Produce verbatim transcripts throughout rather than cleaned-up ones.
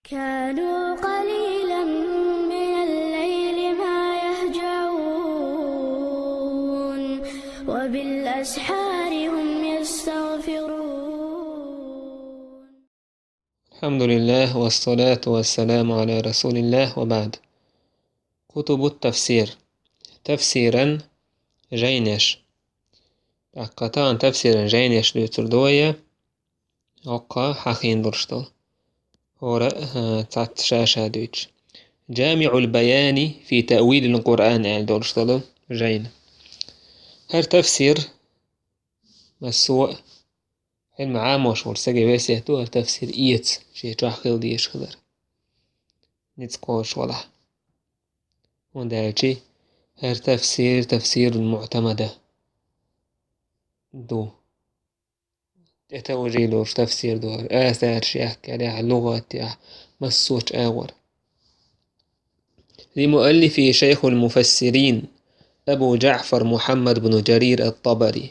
كانوا قليلا من الليل ما يهجعون، وبالأسحار هم يستغفرون. الحمد لله والصلاة والسلام على رسول الله وبعد. كتب التفسير. Тафсиран жайнаш. ТӀаккха тахан тафсиран жайнаш дуьйцур ду вай. ХӀокху хьахийна долуш долу. ХӀора, а, цхьацца ша-ша дуьйцуш. «Джамиъул-баяни фи таъвилил-Къуръан» аьлла долуш долу жайна. ХӀара тафсир массо а хьилма Ӏамош волу стаге весет ду хӀара тафсир эца, шен чохь хила дезаш хилар. Ницкъ кхочуш валахь. ХӀунда аьлча хӀара тафсир тафсирул муътамада ду. ТӀетовжий долуш тафсир ду хӀара, асарш яхкарехь, лугӀатехь, массочу агӀор. لمؤلفه شيخ المفسرين أبو جعفر محمد بن جرير الطبري.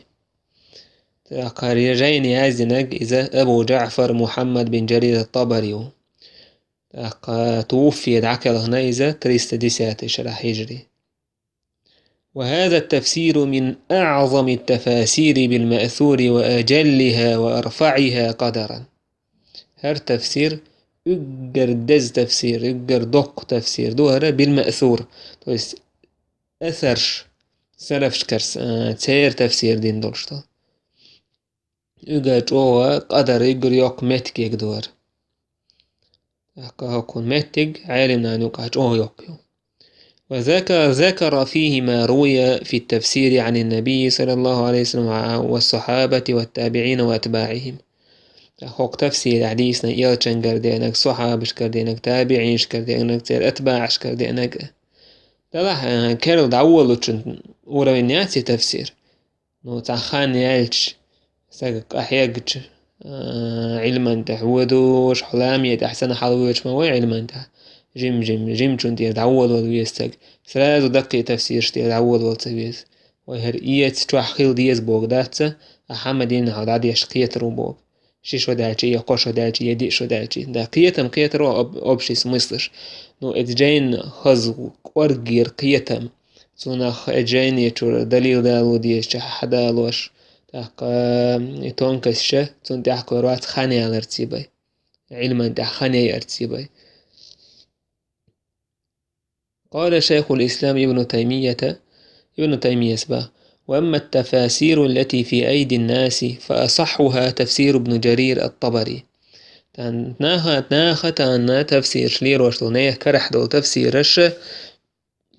ТӀаккха хӀара жайна яздинарг иза Абу Джаъфар Мухьаммад бин Джарир ат-Табари ву. ТӀаккха توفي, дӀакхелхина иза триста десятый шарахь хьижри. وهذا التفسير من أعظم التفاسير بالمأثور وأجلها وأرفعها قدرا. ХӀара тафсир уггар деза тафсир, уггар доккха тафсир ду хӀара бил-маъсур, то есть асарш, салафашкара, а, церан тафсир дина долуш ду. Уьгар чӀогӀа къадар, уьгар йоккха меттиг ду хӀара. ТӀаккха хӀокхун меттиг Ӏелимнана юкъахь чӀогӀа йоккха ю. وذكر، ذكر فيه ما روي في التفسير عن النبي صلى الله عليه وسلم والصحابة والتابعين وأتباعهم. ХӀокху тафсирехь дийцина элчангара деанарг, сахьабашкара деанарг, табиӀинашкара деанарг, церан атбаӀашкара деанарг. Делахь, э, керла дӀаволучун уровень яц и тафсир. Ну, цхьа хан яьлча, стаг къахьегча, а, Ӏилман тӀехь воьдуш, хьо ламаз тӀехь санна хьалавоьдуш ма вай Ӏилман тӀехь. Жим-жим, жимачун тӀера дӀаволавала веза стаг. Сразу даккхий тафсираш тӀера дӀаволавала ца веза. Вай хӀара эца чохь хила деза боху дац, а хьан ма дина хьо дӀадеш кхетар ву боху. Ши шо даьлча, я кхо шо даьлча, я диъ шо даьлча. Да, кхетам кхетаро об-, общий смыслаш. Ну, эцу жайна хаза кӀоргера кхетам. Цунах и жайни чуьра далил дало дезачохь хьадалош, тӀаккха и тонкостьша цунна тӀехь кхоьру вац хан яларций бай, Ӏилман тӀехь хан яйарций бай. قال شيخ الإسلام ابن تيمية, Ибн Таймияс боху: وأما التفاسير التي في أيدي الناس فأصحها تفسير ابن جرير الطبري. Тан наха, наха тан тафсираш лелош долу, нехан карахь долу тафсираш,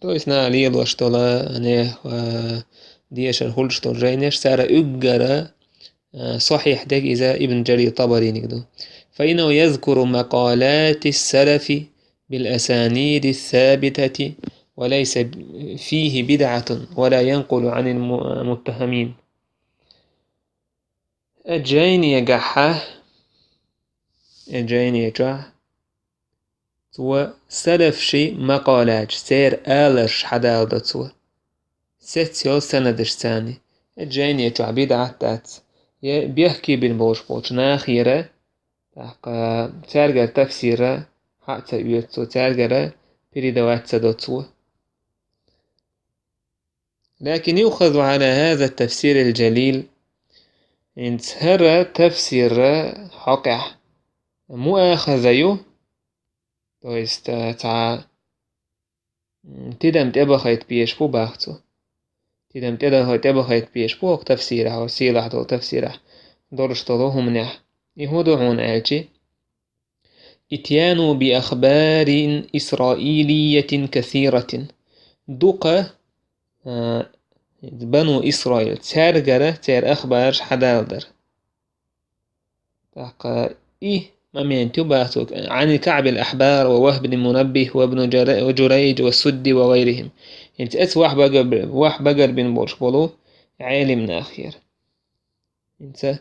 то есть наха лелош долу, нехан, а, дешар хуьлуш долу жайнаш, цара уггара, а, сахьихь дерг иза Ибн Джарир Табариниг ду. فإنه يذكر مقالات السلف بالأسانيد الثابتة وليس فيه بدعة ولا ينقل عن الم-، المتهمين. Э, жайнегахьа, э, жайне чохь цо салафши макъалаташ, церан аларш хьадалдо цо. Сецна йолу санадаш царна. Э, жайне чохь бидӀат дац, я бехке бина болуш болчу нахера, тӀаккха цаьргара тафсира хьа а ца оьцу цо, цаьргара передавать ца до цо. لكن يؤخذ على هذا التفسير الجليل. ХӀинца хӀара тафсира хьокъехь муахаза ю, то есть, э, цхьа, м, тидам тӀебахайта безаш бу боху цо. Тидам тӀеда-, тӀебахайта безаш бу хӀокху тафсирахь, хӀокху сийлахь долу тафсирахь долуш долу хӀуманехь. И хӀун ду хьуна аьлчи? إتيان بأخبار إسرائيلية كثيرة. Дукха, а, Бану Исраил, цаьргара церан ахбараш хьадалдар. ТӀаккха и момент ю боху цо: عن كعب الأحبار ووهب بن منبه وابن جر-، جريج والسدي وغيرهم. ХӀинца эцу вахь багар-, вахь багарбина болуш болу Ӏелим нахера. ХӀинца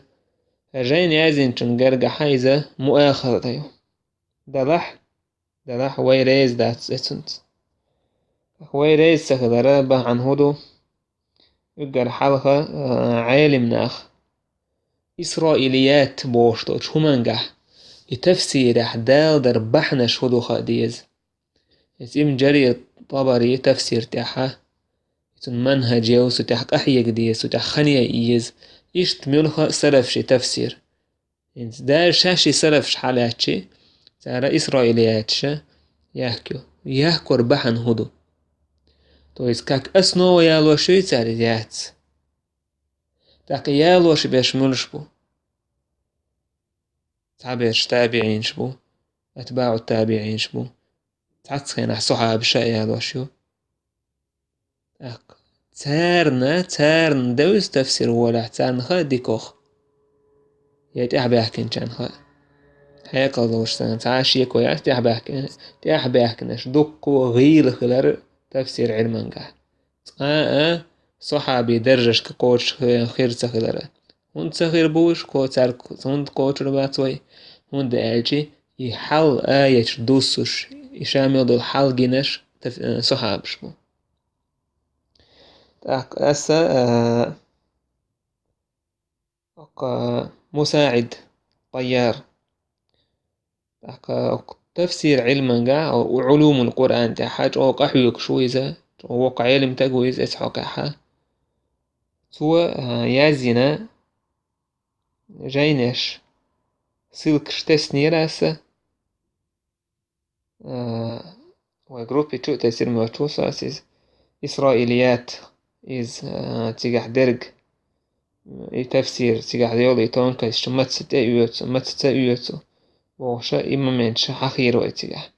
жайна яздинчун гергахьа иза муахаза ю. Делахь, делахь вай реза дац эцунца. Вай реза ца хилара бахьана хӀун ду? Уггар хьалха, а, Ӏелим нах исраилият бохуш долчу хӀумангахь, И тафсирехь далдар бахьанаш хӀун ду хаа деза. Эцу Ибн Жарир ТӀабари тафсир тӀехьа, цуьнан манхӀаж йовза, цу тӀехь къахьега деза, цу тӀехь хан яйа еза. Иштта муьлхха а салафши тафсир. ХӀинца даже шаьшши салафаш хьалаьцчи, цара исраилияташ яхка ю. Яхкор бахьана хӀун ду? То есть, как основа ялош юй цара иза? Яц. ТӀаккха ялош берш муьлш бу? Цхьаберш табиӀинаш бу, атбаӀу табиӀинаш бу. Цхьацца хенахь сахьабаш а ялош ю. ТӀаккха царна, царна девза тафсир волахь, царна хаа дикох. Я тӀаьхьабаьхкинчарна хаа. Хьекъал долуш санна, цхьа а шеко яц тӀаьхьабаьхкина-, тӀаьхьабаьхкинарш дуккха а гӀийла хилар тафсир Ӏилмангахь. Цкъа а сахьаби даржашка кхочуш хи-, хир ца хилара. ХӀунда ца хир бу уьш, кхо-, цаьрга хӀунда кхочур бац вай? ХӀунда аьлча и хьал аяташ дуссуш, и ша мел долу хьал гинарш таф-, э, сахьабаш бу. ТӀаккха аса, а, оккха МусаӀид ТӀайяр. ТӀаккха оккха тафсир Ӏилманга, Ӏулумул Къуръан тӀехьа чӀогӀа къахьоьгуш ву иза, чӀогӀа воккха Ӏелим стаг ву иза эцу хьокъехьа. Цо, а, язйина жайнеш, ссылкаш теснера аса, а, вай группе чу а тесира моьттуш ву со аса иза. Исраилият, иза, а, цигахь дерг, и тафсир, цигахь йолу и тонкосташ маца тӀеоьцу, маца ца оьцу, бохуша, и моменташ хьахийра вай цигахь.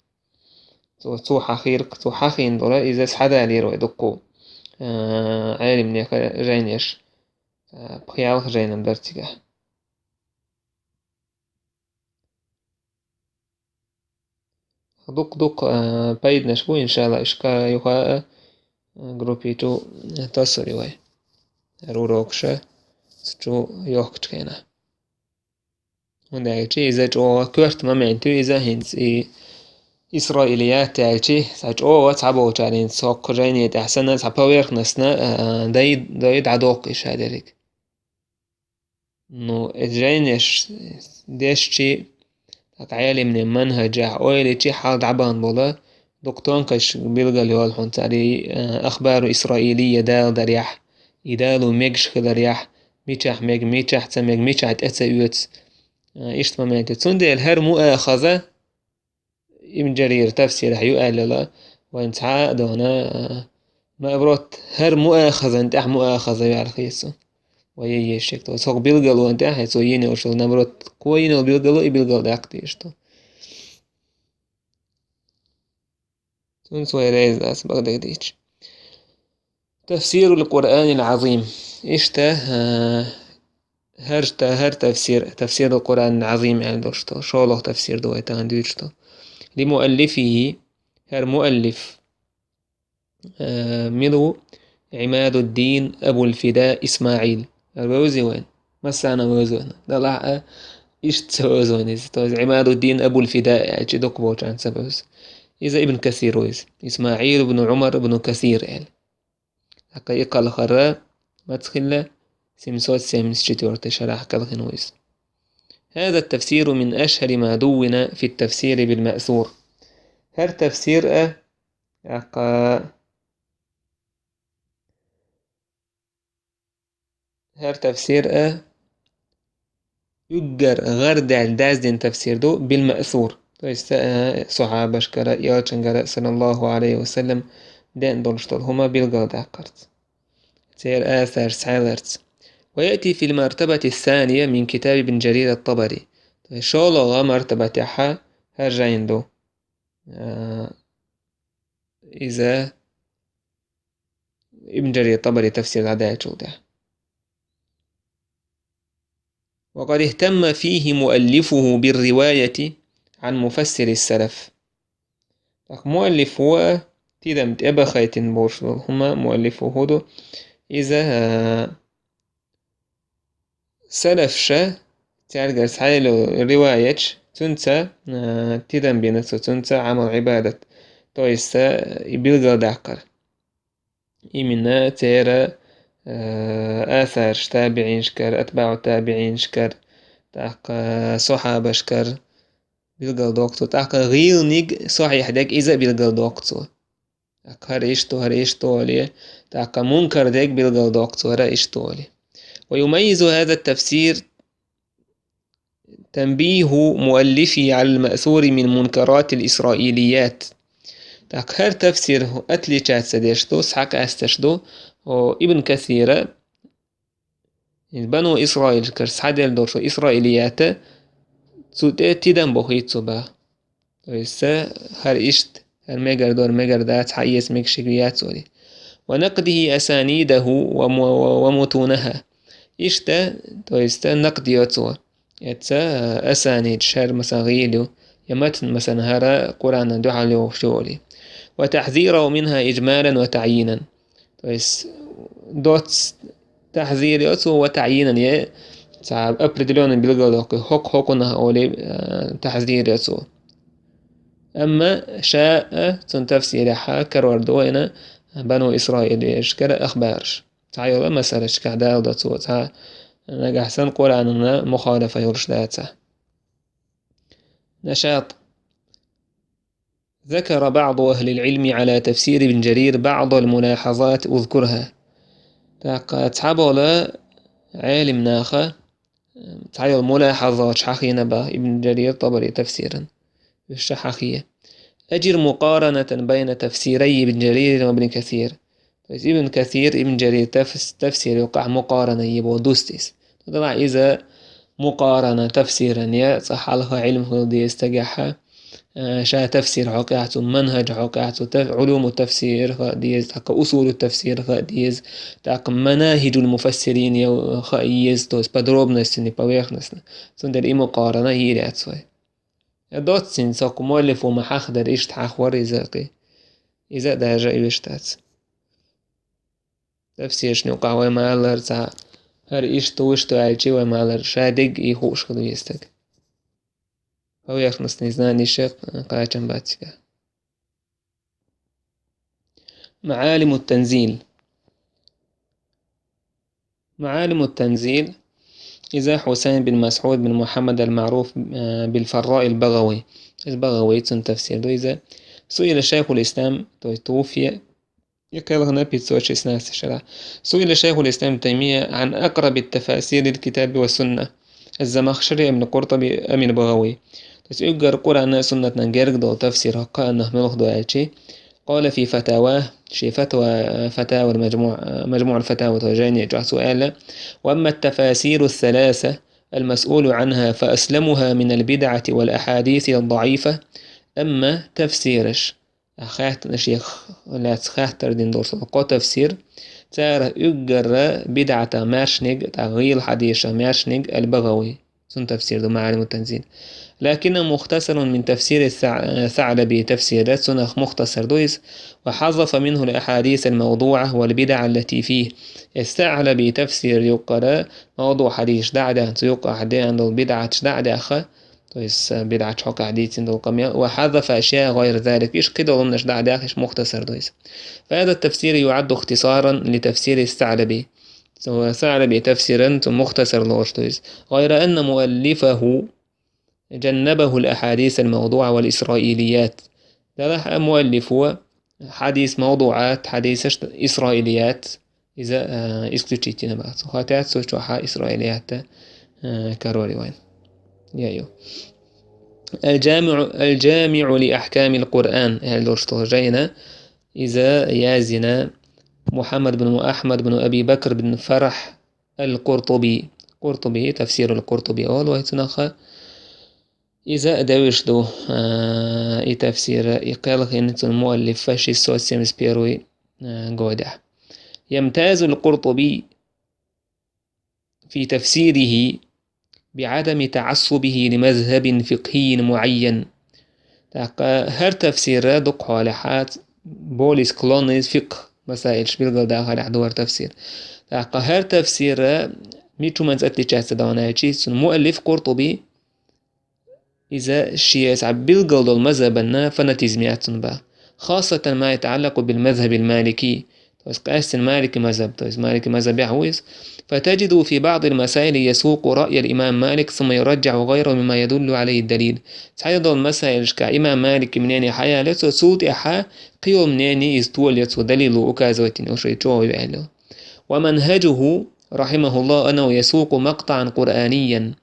Цо, цо хьахийра, цо хьахийна долу, иза схьадалийра вай дуккха, а, Ӏелимнеха жайнеш, а, пхиалха жайнам дара цигахь. Дукха-дукха, а, пайданаш бу, иншалла, ишка юха а, а, группе чу тосур ю вай. ХӀара урокаша цу чу йохкучу хенахь. ХӀунда аьлча иза чӀогӀа коьрта момент ю, иза хӀинца и исраилият аьлча, цхьа чӀогӀа цхьаболчара хӀинца хӀокху жайни тӀехь санна, цхьа поверхностно, а, дай, дай дӀадоккху и ша дерриг. Ну, эцу жайнеш дешчи, тӀаккха Ӏелимнийн манхӀажехь, ойличи хьал дӀабахана болу, дукха тонкосташ билгал йолу хьуна цара, и, а, ахбару исраилия далдарехь, и далу мегаш хиларехь, мичахь мега, мичахь ца мега, мичахь тӀе ца оьцу, а, иштта момент ю. Цундела хӀара муахаза, Ибн Жарир тафсирехь ю аьлла, вайн цхьа а дона, а, наоборот, хӀара муахазан тӀехь муахаза ваьлла хеза цо. Вай ешшек то. Цо билгалонан тӀехь, цо йина йолу, наоборот, кхо йина йолу билгало, и билгал даккха дезаш ду. Цунца вай реза дац, бакъдерг дийцча. Тафсирул Къуръанил Ӏазим. Иштта, а, хӀара та-, хӀара тафсир, тафсирул Къуръанил Ӏазим аьлла долуш ду, шолгӀа тафсир ду вай тахана дуьйцуш ду. Ли муаллифихи, хӀара муаллиф, а, мила ву? Ӏимадуддин Абул Фида ИсмаӀил. ХӀара вевзий вайн? Массарна вевза вайн. Далахь а, иштта ца вевза вайн иза. То есть Ӏимадуддин Абул Фида аьлча дукха болчарна ца бевза. Иза Ибн Касир ву иза. ИсмаӀил ибн Ӏумар ибн Касир аьлла. ТӀаккха и кхалхар маца хилла, семьсот семьдесят четвёртый шарахь кхалхина ву иза. هذا التفسير من أشهر ما دون في التفسير بالمأثور. ХӀара тафсир а, тӀаккха хӀара тафсир а, уггар гӀардаьлла даздина тафсир ду, бил маъсур. То есть, э, сахьабашкара, элчангара, саллаллаху алейхи ва саллям, деана долуш долу хӀума билгалдаккхарца. Церан асарш схьаларца. ويأتي في المرتبة الثانية من كتاب ابن جرير الطبري. То есть, шолгӀа мартаба тӀехьа хӀара жайна ду. Э, иза Ибн Жарир Табари тафсир дӀадаьллачул тӀаьхьа. وقد اهتم فيه مؤلفه بالرواية عن مفسر السلف. ТӀаккха муаллифо а тидам тӀебахийтина болуш долу хӀума муаллифо хӀун ду? Иза, а, салафша, цаьргара схьайолу риваяташ, цуьнца, а, тидам бина цо, цуьнца Ӏамал-Ӏибадат. То есть, а, и билгалдаккхар. Именно церан, а, асарш табиӀинашкара, атбаӀу табиӀинашкара, тӀаккха сахьабашкара, билгалдоккху цо. ТӀаккха гӀийланиг сахьихь дерг иза а билгалдоккху цо. ТӀаккха хӀара иштта, хӀара иштта олий. ТӀаккха мункар дерг билгалдоккху цо, хӀара иштта олий. ويميز هذا التفسير تنبيه مؤلفه على المأثور من منكرات الإسرائيليات. ТӀаккха хӀара тафсир отличаться деш ду, схьакъаьсташ ду, о, Ибн Касира, Бану Исраилкара схьаделла долчу исраилият, цу тӀе тидам бохуьйту цо баха. То есть, ца хӀара иштта, хӀара мегар ду, хӀара мегар дац, хьаэца мегаш шига яц олий. ونقده أسانيده وم-، ومتونها. Иштта, то есть, накъд йо цо. Эца, а, асанид, хӀара, масалан, гӀийла ю, я матн, масалан, хӀара Къуръанна дуьхьал йогӀуш ю олий. وتحذيره منها إجمالا وتعيينا. То есть, доцца тахьзир йо цо, ва таъйинан, я цхьа определённый билгалдоккху, хӀокху-хӀокхунах олий, а, тахьзир йо цо. Амма ша а цунна тафсирехь карор ду вайна Бану Исраил вешкара ахбараш. Цхьайола масалашкахь даладо цо, цхьа нагахь санна Къуръанана мухалафа йолуш дацахь. نشاط. ذكر بعض أهل العلم على تفسير ابن جرير بعض الملاحظات أذكرها. ТӀаккха цхьабола Ӏелим наха цхьайолу мулахьазаташ хьахийна баха Ибн Жарир ТӀабари тафсиран. Уьш ша хьахийна. أجر مقارنة بين تفسيري ابن جرير وابن كثير. То есть Ибн Касир, Ибн Жарир тафс-, тафсир юккъахь мукъарана йибо дуста иза. Делахь иза мукъарана тафсиран я, цкъа хьалха Ӏилма хила деза стагехь, а, ша тафсир хьокъехь цу, манхӀаж хьокъехь цу, таф-, Ӏулуму тафсир хаа деза, тӀаккха усулу тафсир хаа деза, тӀаккха манахӀиджул муфассирин я хаа еза, то есть подробностями, поверхностно. Цундела и мукъарана йийр яц вай. Я доццин цхьа кху муаллифо ма хьахдар, иштта хьахвар иза кхи. Иза а даже и виш дац. Тафсиршна юкъахь вай ма-аллара цхьа, хӀара иштта ву, иштта ву аьлчи вай ма-аллара, ша дегга и хууш хила веза стаг. Поверхностный знанеш кхачам бац цигахь. معالم التنزيل. معالم التنزيل. Иза Хьусайн бин Масхьуд бин Мухьаммад ал-маъруф, э, бил-Фарраъ ал-БагӀави. Иза БагӀави, цуьнан тафсир ду иза. سئل شيخ الإسلام, то есть توفي, и кхелхина пятьсот шестнадцать шарахь. سئل شيخ الإسلام ابن تيمية عن أقرب التفاسير للكتاب والسنة, الزمخشري أم القرطبي أم البغوي. То есть уггар Къуръанна а, суннатна а герга долу тафсир хӀокху кхааннах муьлха ду аьлчи, قال في فتاواه, шен фатва, фатава, мажмуъ, мажмуъ аль-фатава, то жайни чохь цо аьлла: وأما التفاسير الثلاثة المسؤول عنها فأسلمها من البدعة والأحاديث الضعيفة. Амма тафсираш, а, хаьттанаш, шех лаьцна хаттар дина долуш долу кхо тафсир, цара уггара бидӀатах маьршниг, тӀаккха гӀийла хьадисах маьршниг аль-БагӀави. Цуьнан тафсир ду МаӀалиму Танзил. لكنه مختصر من تفسير الثع-، الثعلبي تفسير, цунах мухтасар ду иза, وحذف منه الأحاديث الموضوعة والبدع التي فيه. Ас-СаӀлаби тафсир юккъара мавдуъ хьадисаш дӀа а даьхна, цу юккъахь деана долу бидӀаташ дӀа а даьхна, то есть, э, бидӀаташ хьокъехь дийцина долу къамел, وحذف أشياء غير ذلك, иштта кхидолу хӀуманаш дӀа а даьхна, иштта мухтасар ду иза. فهذا التفسير يعد اختصارا لتفسير الثعلبي. Цу СаӀлаби тафсиран цу мухтасар лоруш ду иза. غير أن مؤلفه جنبه الأحاديث الموضوعة والإسرائيليات. Делахь а муаллифо хьадис мавдуъат, хьадисаш исраилият, иза, а, исключить йина бац. Хотя цу чохь исраилият, а, карор ю вайн. Я ю. الجامع، الجامع لأحكام القرآن, аьлла долуш долу жайна, иза язйина Мухьаммад бин Ахьмад бин Аби Бакр бин Фарахь аль-Къуртуби. Къуртуби, тафсир аль-Къуртуби олу вай цунах. Иза а девзаш ду, а, и тафсир, и кхелхина цуьнан муаллифа шестьсот семьдесят первый, а, годехь. يمتاز القرطبي في تفسيره بعدم تعصبه لمذهب فقهي معين. ТӀаккха хӀара тафсира дукха хьолехь более склонный фикъх масаилаш билгалдахарехь ду хӀара тафсир. ТӀаккха хӀара тафсира мича хӀуманца отличаться ду аьлчи, цуьнан муаллиф Къуртуби иза шен цхьа билггал долу мазхӀабанна фанатизм яц цуьнан баха. خاصة ما يتعلق بالمذهب المالكي. То есть къаьстина Малики мазхаб, то есть Малики мазхабехь ву иза. فتجد في بعض المسائل يسوق رأي الإمام مالك ثم يرجح غيره مما يدل عليه الدليل. Цхьайолу масаилашкахь имам Малики мнение хьаялайо цо, цул тӀаьхьа кхин йолу мнение иза толайо цо, далило указывать йина, уьш и чӀогӀа ю аьлла. ومنهجه رحمه الله أنه يسوق مقطعا قرآنيا.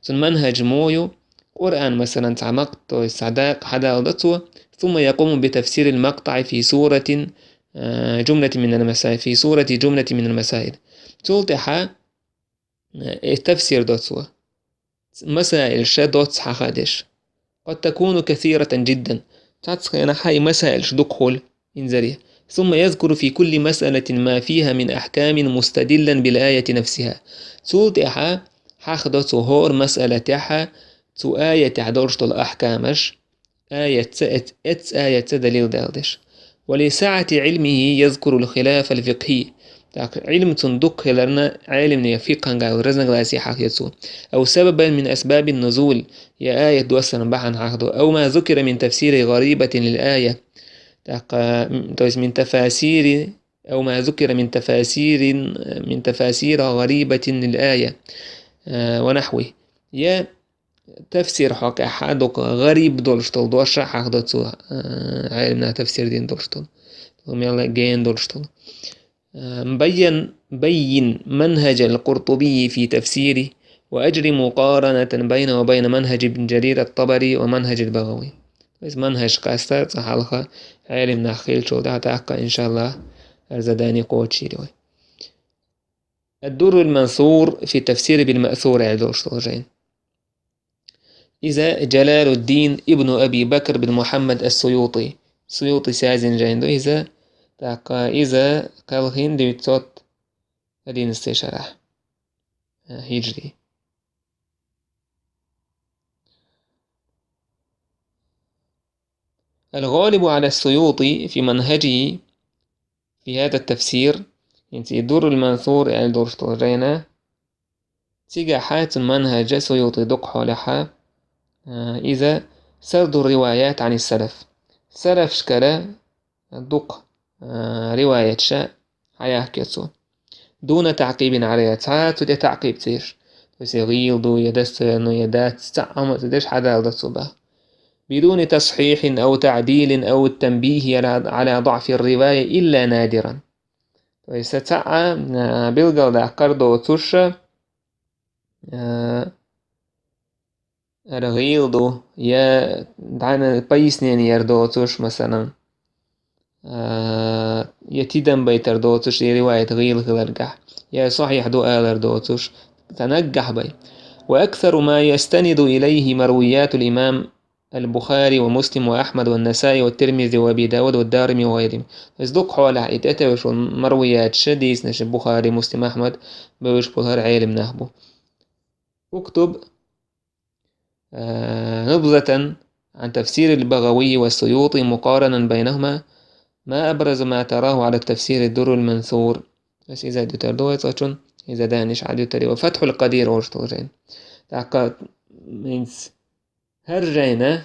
Цуьнан манхаж муха ю, Къуръан, масалан, цхьа макътӀа, то есть цхьа дакъа хьадалдо цо, ثم يقوم بتفسير المقطع في سورة، а, جملة من المسائل، في سورة جملة من المسائل. Цул тӀаьхьа, э, тафсир до цо. Масаил ша доцца хьахадеш. قد تكون كثيرة جدا. Цхьацца хенахь и масаилаш дукха хуьлу инзаре. ثم يذكر في كل مسألة ما فيها من أحكام مستدلا بالآية نفسها. Цул тӀаьхьа хьахадо цо хӀора масъала тӀехь цу аятехь долуш долу ахкамаш, аятца, эц-, эццу аятца далил далдеш. ولسعة علمه يذكر الخلاف الفقهي. ТӀаккха Ӏилма цунна дукха хиларна, Ӏелимне фикъхьан гӀайла разногласие хьахадо цо. أو سببا من أسباب النزول, я аят доссаран бахьана хьахадо. أو ما ذكر من تفسير غريبة للآية. ТӀаккха, м, то есть من تفاسير، أو ما ذكر من تفاسير، من تفاسير غريبة للآية, а, ونحوه. Я тафсир хьокъехь дукха гӀариб долуш долу дош а хьахадо цо, а, Ӏелимна тафсир дина долуш долу, мел гена долуш долу. А, بين، بين منهج القرطبي في تفسيره، وأجر مقارنة بينه وبين منهج ابن جرير الطبري ومنهج البغوي. То есть манхаж къаьста цкъа хьалха Ӏелим нах хилчул тӀаьхьа тӀаккха, иншаллахӀ, хӀара задание кхочушйийр вай. الدر المنثور في التفسير بالمأثور аьлла долуш долу жайна. Иза Джалалуддин ибн Аби Бакр бин Мухьаммад ас-Суюти. Суютис язйина жайна ду иза. ТӀаккха иза кхелхина девятьсот одиннадцатый шарахь, а, хиджри. الغالب على السيوطي في منهجه في هذا التفسير, хӀинца и Дуррул Мансур аьлла долуш долу жайна, цигахь цуьнан манхаж Суюти дукха хьолехь, а, иза سرد الروايات عن السلف. Салафашкара дукха, а, риваяташ хьаяхкайо цо. دون تعقيب عليها, цхьа а цу тӀе таӀкъиб ца еш. То есть я гӀийла ду, я достоверно, я дац, цхьа а хӀума ца деш хьадалдо цо бах. بدون تصحيح أو تعديل أو التنبيه على، على ضعف الرواية إلا نادرا. То есть цхьа а, а, билгалдаккхар доцуш, а, ара гӀийла ду, я дӀана пояснение яр доцуш, масалан, а, я тидам байтар доцуш, и риваят гӀийла хиларгахь, я сахьихь ду алар доцуш, цхьа наггахь бай. وأكثر ما يستند إليه مرويات الإمام البخاري ومسلم وأحمد والنسائي والترمذي وأبي داود والدارمي وغيرهم. Иза дукха хьолехь и тӀетевжаш волу марвияташ, дийцинарш Бухари, Муслим, Ахьмад бевзаш болу хӀара Ӏелим нах бу. اكتب، آه، نبذة عن تفسير البغوي والسيوطي مقارنا بينهما، ما أبرز ما تراه على التفسير الدر المنثور. Ас иза дутар ду вай цкъачунна, иза даниш Ӏа дутари ва Фатхьул Къадир олуш долу жайна. ТӀаккха хӀинца хӀара жайна,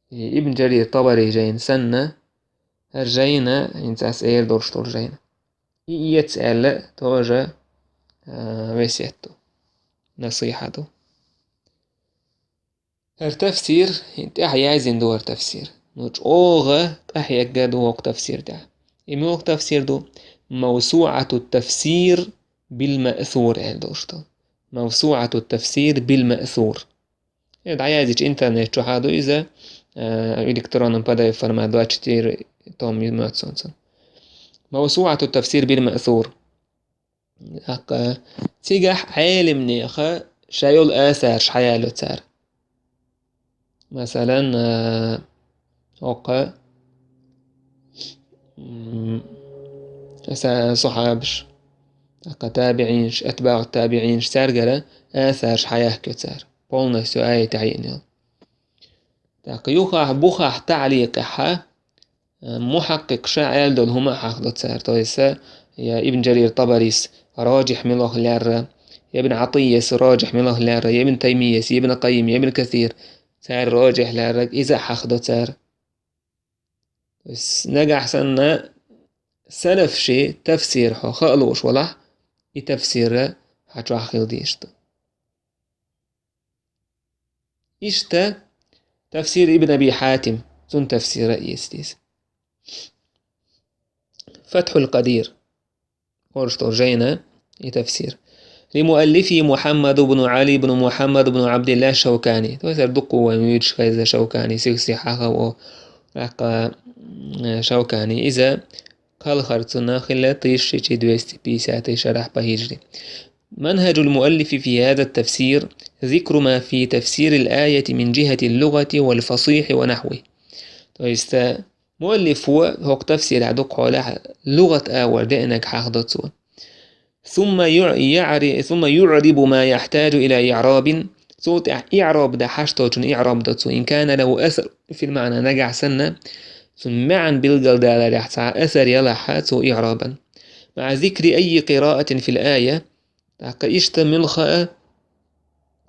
и Ибн Джарир Табари жайна санна, хӀара жайна, хӀинца ас эр долуш долу жайна. И эца аьлла тоже, а, весет ду. Насихьа ду. ХӀара тафсир, тӀаьхьа яздина ду хӀара тафсир. Ну, чӀогӀа къахьегга ду хӀокху тафсир тӀехь. И муьлха тафсир ду? موسوعة التفسير بالمأثور аьлла долуш ду. موسوعة التفسير بالمأثور. Э, дӀаяздича интернет чохь а ду иза, э, электронном П Д Ф формат, двадцать четыре том и меца цунца. موسوعة التفسير بالمأثور. ТӀаккха цигахь Ӏелимнеха ша йолу асарш хьаяло цара. Масалан, а, оккха, м, аса-, сахьабаш, тӀаккха табиӀинаш, атбаӀу табиӀинаш, цаьргара асарш хьаяхкайо цара. Полностью аятехь йиъна йолу. ТӀаккха юхахь, бухахь, таӀликъехьа, э, мухьаккъикъаша аьлла долу хӀума а хьахдо цара. То есть, э, я Ибн Джарир Табарис ражихь мила ву лаьрра, я Ибн Ӏатийяс ражихь мила ву лаьрра, я Ибн Таймийяс, я Ибн Къаййим, я Ибн Касир, цара ражихь лаьрра, иза а хьахдо цара. То есть, нагахь санна, салафаши тафсир хьо хаа лууш валахь, и тафсир хьа чохь хила дезаш ду. Иштта тафсир Ибн Аби Хьатим, цун тафсира эца деза. Фатхьул Къадир. Оршто жайна и тафсир. لمؤلفه محمد بن علي بن محمد بن عبد الله الشوكاني. То есть, ар дуккха вайн вуьйцуш хеза Шаукани, сих-сихьаха во, аккха, э, Шаукани. Иза кхалхар цунна хилла тысяча двести пятьдесят шарахь по хиджри. منهج المؤلف في هذا التفسير ذكر ما في تفسير الآية من جهة اللغة والفصيح ونحوه. То есть, э, Муаллифо хӀокху тафсирехь дукха хьолехь лугӀат агӀор деанарг хьахдо цо. ثم يع-، يعر-، ثم يعرب ما يحتاج إلى إعراب. Цул тӀаьхьа иӀроб дан хьаш долчун иӀроб до цо. إن كان له أثر في المعنى, нагахь санна, цунна маьӀна билгалдаларехь цхьа асар ялахь цо иӀробан. مع ذكر أي قراءة في الآية. ТӀаккха иштта муьлхха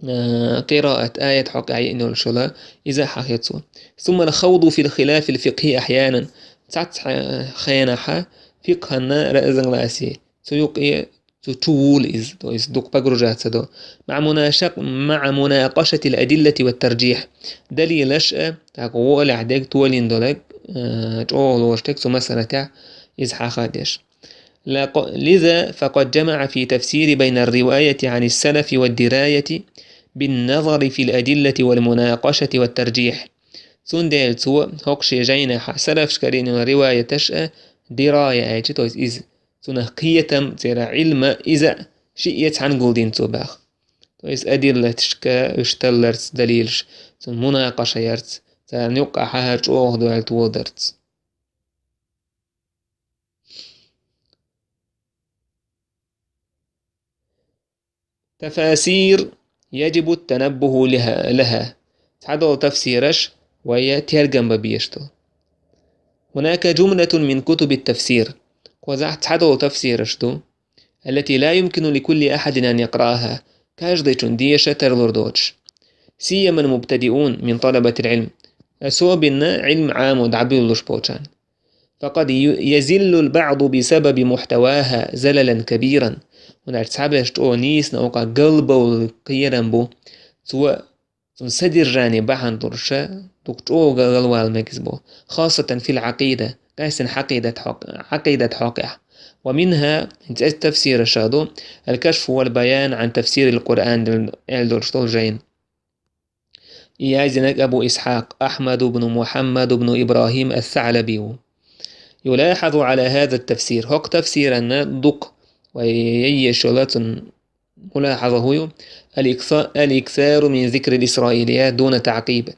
а, э, къираат, аят хьокъехь йиъна йолуш йола, иза хьахецо. ثم الخوض في الخلاف الفقهي أحيانا. Цхьацца хьа-, хенахьа фикъхьанна разногласие. Цу юкъе цу чу вула иза, то есть дукха погружаться до. مع مناشق-، مع مناقشة الأدلة والترجيح. Далилаш а, тӀаккха гӀолехь дерг, толийна долу, э, чӀогӀа лоруш дерг цу масалатехь иза хьахадеш. لق-، لذا فقد جمع في تفسير بين الرواية عن السلف والدراية بالنظر في الأدلة والمناقشة والترجيح. Цундела цо хӀокху шен жайнахьа салафашкара йина йолу риваяташ а, дирая аьлча, то есть иза, цунах кхетам, церан Ӏилма, иза а шиъ е цхьаьна гулдина цо баха. То есть адиллаташка уьш талларца, далилаш, цунна мунакъаша ярца, царна юккъахь хӀара чӀогӀа дойла толадарца. تفاسير يجب التنبه لها، لها. Цхьадолу тафсираш вай тергам бан безаш ду. هناك جملة من كتب التفسير. Кхузахь цхьадолу тафсираш ду. التي لا يمكن لكل أحد أن يقرأها. Каждыйчун деша тарлур доцуш. سيما المبتدئون من طلبة العلم. Особенно Ӏилма Ӏамо дӀабуьйлалуш болчарна. فقد ي-، يزل البعض بسبب محتواها زللا كبيرا. ХӀунда аьлча цхьаберш чӀогӀа нийса новкъа галбовла кхерам бу. Цо, цуьнан содержание бахьана долуша дукха чӀогӀа галвала мегаш бу. خاصة في العقيدة. Къаьстина хьакъидат хьокъ-, Ӏакъидат хьокъехь. ومنها, хӀинца эцу тафсираша ду, الكشف والبيان عن تفسير القرآن аьлла долуш долу жайна. И яздинарг Абу Исхьакъ Ахьмад ибн Мухьаммад ибн Ибрахим ас-Саълаби ву. يلاحظ على هذا التفسير. ХӀокху тафсиранна дукха вай яйеш йола цуьнан мулахьаза хӀун ю? الإكثا-، الإكثار من ذكر الإسرائيليات دون تعقيب.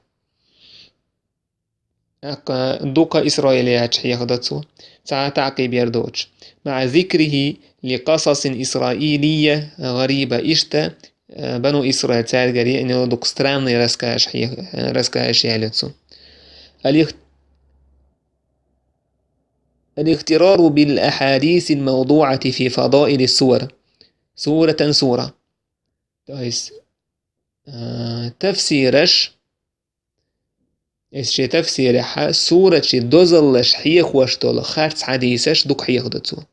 ТӀаккха дукха исраилияташ хьехадо цо, цхьа а таӀкъиб яр доцуш. مع ذكره لقصص إسرائيلية غريبة. Иштта, э, Бану Исраил цаьргара еана йолу дукха странный рассказаш хьех-, э, рассказаш ялайо цо. الاخ-، الاغترار بالأحاديث الموضوعة في فضائل السور سورة سورة. То есть, э, тафсираш, иза шен тафсирехь суратийн дозаллаш хьехош долу харц хьадисаш дукха хьехадо цо.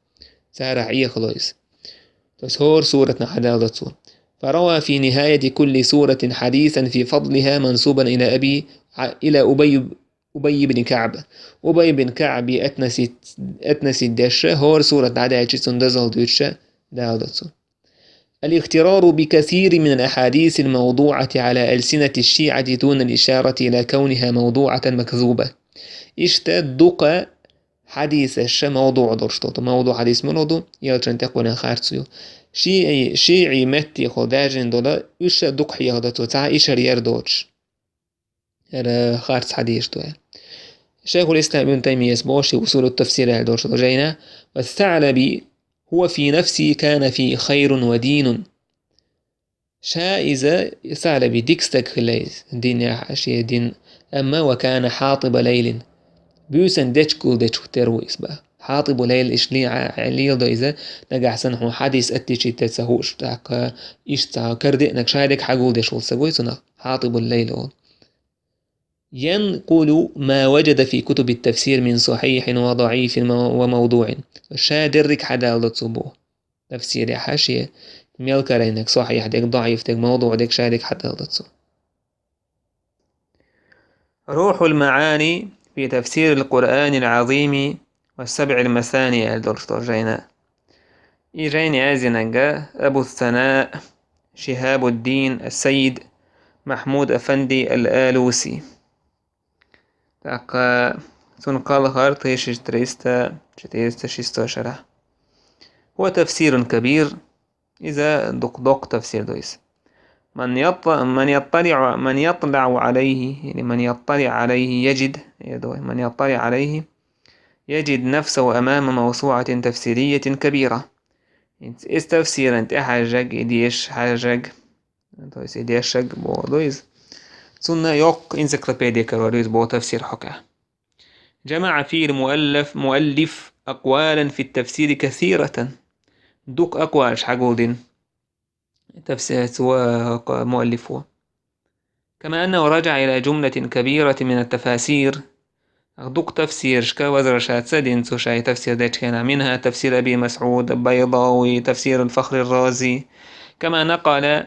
Царах Ӏехало иза. То есть хӀора суратна хьадалдо цо. فروى في نهاية كل سورة حديثا في فضلها منسوبا إلى أبي، إلى أبي، أبي بن كعب. Убай бин КаӀби атнаси-, атнасидеш, хӀора сурат дӀадаьлча цунна дозалла дуьйцуш далдо цо. الاغترار بكثير من الأحاديث الموضوعة على ألسنة الشيعة دون الإشارة إلى كونها موضوعة مكذوبة. Иштта дукха хьадисаш мавдуӀ долуш долу. МавдуӀ хьадис муьлха ду? Элчанна тӀекхоьллина харц ю. ШиӀи-, шиӀий меттехула даьржина долу, уьш дукха хьехадо цо, цхьа ишар яр доцуш. ХӀара харц хьадисаш ду аьлла. Шайхул-Ислам Ибн Таймияс боху шен «Усулут-тафсир» аьлла долчу жайна: والثعلبي هو في نفسه كان فيه خير ودين. Ша иза, Саълаби, дика стаг хилла иза, динехь а шен дин, амма وكان حاطب ليل. Буьйсан дечигул дечух тера ву иза баха. Хьатибу лайл, иштта ле-, леладо иза, нагахь санна хьуна хьадис отличить дан ца хууш, тӀаккха иштта цхьа карадеанарг ша дерг хьагулдеш волу стаг вуй цунах, хьатибул лайл олу. ينقل ما وجد في كتب التفسير من صحيح وضعيف وموضوع. Ша дерриг хьадалло цо боху. Тафсирехь шен мел карийнарг, сахьихь дерг, даӀиф дерг, мавдуӀ дерг, ша дерг хьадалло цо. روح المعاني في تفسير القرآن العظيم والسبع المثاني аьлла долуш долу жайна. И жайна яздинарг Абу Сана Шихабуддин ас-Сайид Махмуд Афанди ал-Алуси. ТӀаккха цунна кхалхар тысяча триста, четыреста шестой шарахь. هو تفسير كبير. Иза дукха доккха тафсир ду иза. من يط-، من يطلع، من يطلع عليه، يعني من يطلع عليه يجد، من يطلع عليه يجد نفسه أمام موسوعة تفسيرية كبيرة. Иза тафсиран тӀехьаьжжаг, и дешаш хьаьжжаг, то есть и дешшаг боху ду иза. Цунна йоккха энциклопедия карор ду иза боху тафсир хьокъехь. جمع فيه المؤلف، مؤلف أقوالا في التفسير كثيرة. Дукха акъвалаш хьагулдина тафсир цо, муаллифо. كما أنه رجع إلى جملة كبيرة من التفاسير. Дукха тафсирашка вазар ша ца дина, цо ша и тафсир дечу хенахь. منها تفسير أبي مسعود البيضاوي، تفسير الفخر الرازي، كما نقل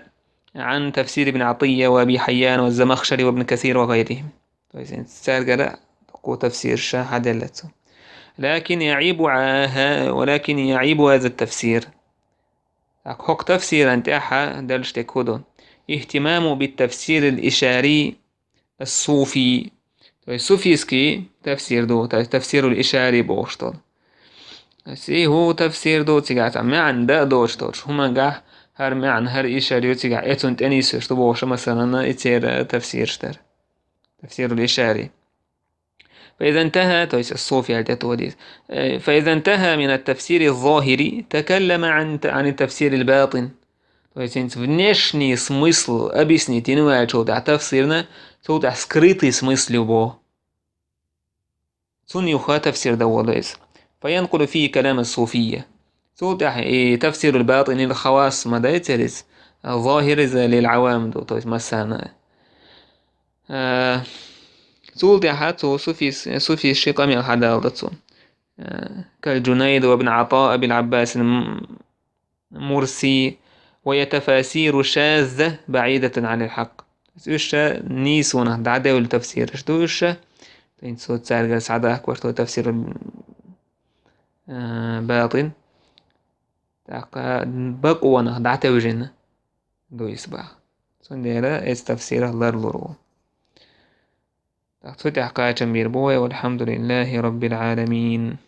عن تفسير ابن عطية وأبي حيان والزمخشري وابن كثير وغيرهم. То есть цаьргара дукха тафсираш ша хьаделла цо. لكن يعيب ع-، ولكن يعيب هذا التفسير. ТӀаккха хӀокху тафсиран тӀехь деллачу дерг хӀун ду? اهتمام بالتفسير الإشاري الصوفي. То есть суфийский тафсир ду, то есть тафсирул ишари бохуш долу. То есть и хӀун тафсир ду, цигахь цхьа маьӀна дан а доцуш долчу хӀумангахь, хӀара маьӀна, хӀара ишар ю цигахь, и цунна тӀе нисвеш ду бохуш, масалан, и церан тафсираш дара. Тафсирул ишари. فإذا انتهى، то есть الصوفي аьлла тӀе тоха деза. Э, فإذا انتهى من التفسير الظاهري، تكلم عن، عن التفسير الباطن. То есть хӀинца внешний смысл объяснить йина ваьлчул тӀаьхьа тафсирна, цул тӀаьхьа скрытый смысл ю боху. Цунна юха тафсир дан волу иза. فينقل فيه كلام الصوفية. Цул тӀаьхьа и тафсирул батӀин лил хавас ма дайцара иза, а, захир иза лил Ӏавам ду, то есть массарна. А, цул тӀаьхьа цо суфис-, суфистийн къамел хьадалда цо. А, كالجنيد وابن عطاء أبي العباس الم-، مرسي، وهي تفاسير شاذة بعيدة عن الحق. Уьш ша нийсонах дӀадевлла тафсираш ду уьш ша. ХӀинца цо цаьргара схьадахкош долу тафсир, а, батӀин. ТӀаккха бакъонах дӀатевжина ду иза баха. Цундела эцу тафсирах ларлур ву. ТӀаккха цу тӀехь кхачам бийр бу вай, والحمد لله رب العالمين.